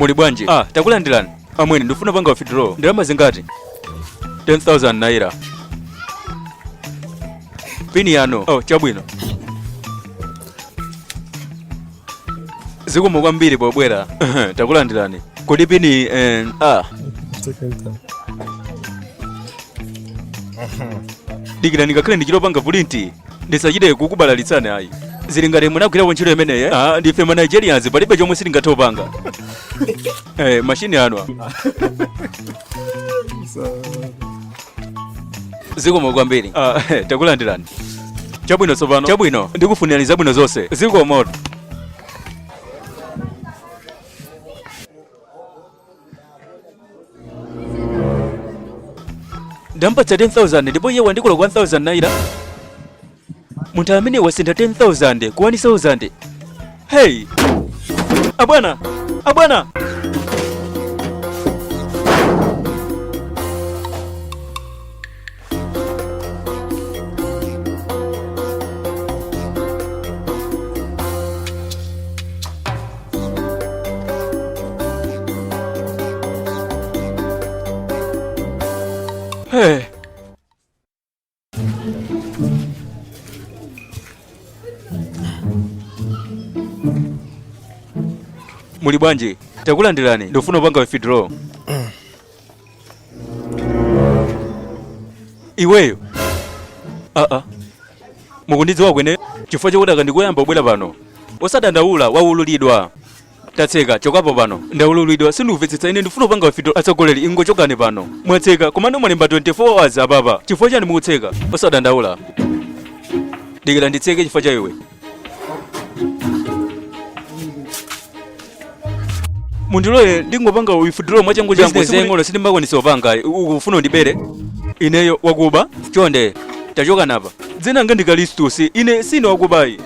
Muli bwanji? Ah, takulandirani. Amwene, ndifuna panga withdraw. Ndalama zingati? 10,000 naira. Pini yanu. Oh, chabwino. Zikomo kwambiri pobwera. Takulandirani. Kodi pini ah, dikirani ngakhale ndichilopanga print ndisachite kukubalalitsani ayi. Zili ngati munagwirapo ntchito imeneyi. Ah, ndife ma Nigerians, palibe chomwe sitingathe kupanga. Mashini anu. Zikomo kwambiri. Ah, takulandirani. Chabwino tsopano. Chabwino, ndikufunirani zabwino zonse. Zikomo. Ndampatsa 10,000 ndipo iye wandikola 1,000 naira. Munthu amene wasintha 10,000 ku 1,000. Hey! Abwana! Abwana! Hey! Muli bwanji? Takulandirani. Ndifuna upanga withdraw. Iweyo. Ah ah. Mukundidziwa kwene chifukwa chokuti akandikuyamba kubwera pano. Osadandaula, waululidwa. Tatseka, chokapo pano. Ndaululidwa, sindikumvetsetsa ine ndifuna kupanga withdraw. Atsogoleri ingochokani pano. Mwatseka, komano mwalemba 24 hours apapa. Chifukwa chani mukutseka? Osadandaula. Dikira nditseke chifukwa cha iwe. Mundilole ndingopanga withdraw mwachangu changu. Business yaying'ono sindimakwanisa kupanga. Ukufuna undibere? Ineyo wakuba? Chonde, tachoka napa. Dzina langa ndi Kalistus. Ine sine wakubayi.